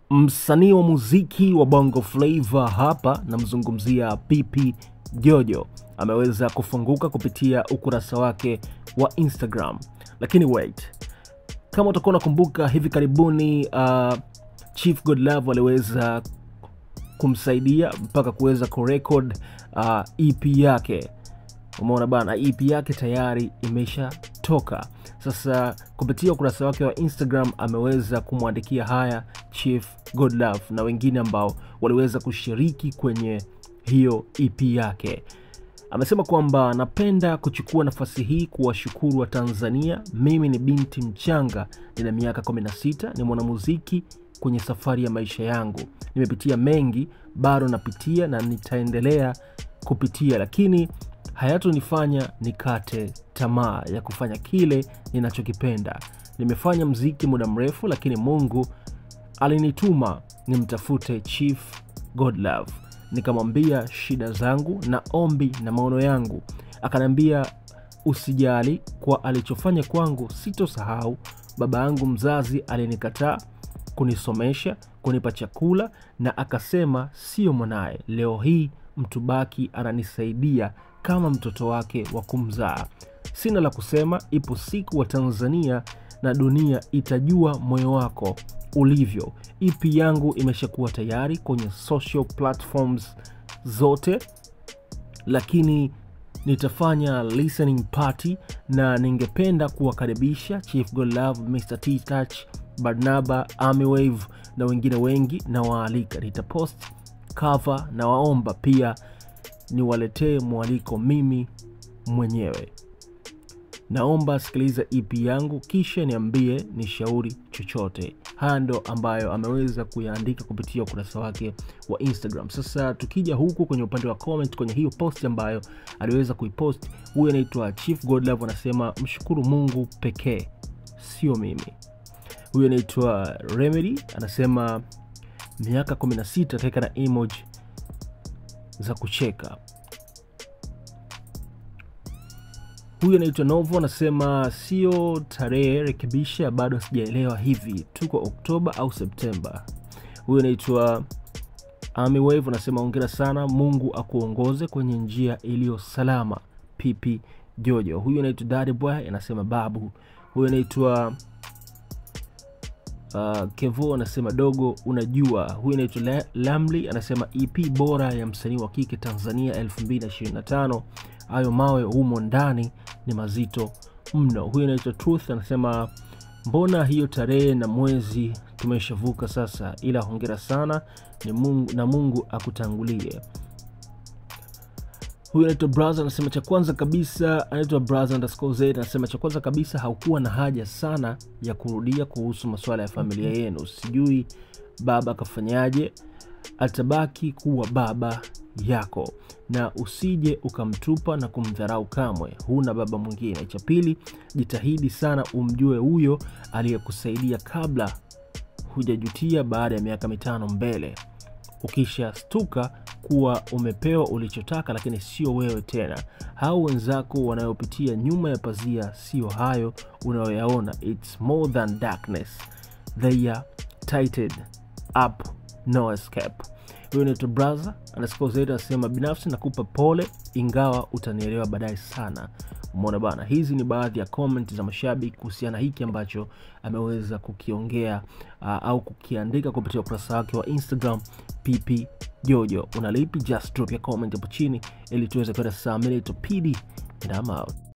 Msanii wa muziki wa Bongo Flava hapa namzungumzia Pipi Jojo ameweza kufunguka kupitia ukurasa wake wa Instagram. Lakini wait, kama utakuwa unakumbuka hivi karibuni Chief Godlove aliweza kumsaidia mpaka kuweza kurecord EP yake. Umeona bana, EP yake tayari imeshatoka. Sasa kupitia ukurasa wake wa Instagram ameweza kumwandikia haya Chief Godlove na wengine ambao waliweza kushiriki kwenye hiyo EP yake. Amesema kwamba napenda kuchukua nafasi hii kuwashukuru wa Tanzania. Mimi ni binti mchanga, nina miaka 16, ni mwanamuziki kwenye safari ya maisha yangu. Nimepitia mengi, bado napitia na nitaendelea kupitia, lakini hayatonifanya nikate tamaa ya kufanya kile ninachokipenda. Nimefanya mziki muda mrefu, lakini Mungu alinituma nimtafute Chief Godlove. Nikamwambia shida zangu na ombi na maono yangu. Akanambia usijali, kwa alichofanya kwangu sitosahau. Baba yangu mzazi alinikataa kunisomesha, kunipa chakula na akasema sio mwanae. Leo hii mtubaki ananisaidia kama mtoto wake wa kumzaa. Sina la kusema, ipo siku wa Tanzania na dunia itajua moyo wako ulivyo. EP yangu imeshakuwa tayari kwenye social platforms zote, lakini nitafanya listening party na ningependa kuwakaribisha Chief Godlove, Mr. T-Touch, Barnaba, Army Wave na wengine wengi na waalika. Nitapost cover na waomba pia niwaletee mwaliko mimi mwenyewe. Naomba sikiliza EP yangu kisha niambie nishauri chochote. Haya ndo ambayo ameweza kuyaandika kupitia ukurasa wake wa Instagram. Sasa tukija huku kwenye upande wa comment kwenye hiyo post ambayo aliweza kuipost, huyu anaitwa Chief Godlove anasema mshukuru Mungu pekee, sio mimi. Huyu anaitwa Remedy anasema miaka 16 kaeka na emoji za kucheka. Huyu anaitwa Novo anasema sio tarehe, rekebisha, bado sijaelewa hivi tuko Oktoba au Septemba. Huyu anaitwa Army Wave anasema hongera sana, Mungu akuongoze kwenye njia iliyo salama, Pipi Jojo. Huyu anaitwa Daddy Boy anasema babu. Huyu anaitwa Kevo anasema dogo unajua. Huyu anaitwa Lamli anasema EP bora ya msanii wa kike Tanzania 2025. Hayo mawe humo ndani ni mazito mno. Huyu anaitwa Truth anasema mbona hiyo tarehe na mwezi tumeshavuka sasa, ila hongera sana ni Mungu, na Mungu akutangulie. Huyu anaitwa Brother anasema cha kwanza kabisa, anaitwa Brother_Z anasema cha kwanza kabisa haukuwa na haja sana ya kurudia kuhusu masuala ya familia yenu. Sijui baba kafanyaje, atabaki kuwa baba yako na usije ukamtupa na kumdharau kamwe, huna baba mwingine. Cha pili, jitahidi sana umjue huyo aliyekusaidia kabla hujajutia baada ya miaka 5 mbele. Ukishastuka kuwa umepewa ulichotaka lakini sio wewe tena. Hao wenzako wanayopitia nyuma ya pazia sio hayo unayoyaona. It's more than darkness. They are tightened up, no escape. Huyu ni brother _Z anasema binafsi nakupa pole, ingawa utanielewa baadaye sana. Umeona bana, hizi ni baadhi ya comment za mashabiki kuhusiana hiki ambacho ameweza kukiongea au kukiandika kupitia ukurasa wake wa Instagram Pipi Jojo. Unalipi? Just drop your comment hapo chini ili tuweze kwenda saa minute PD and I'm out.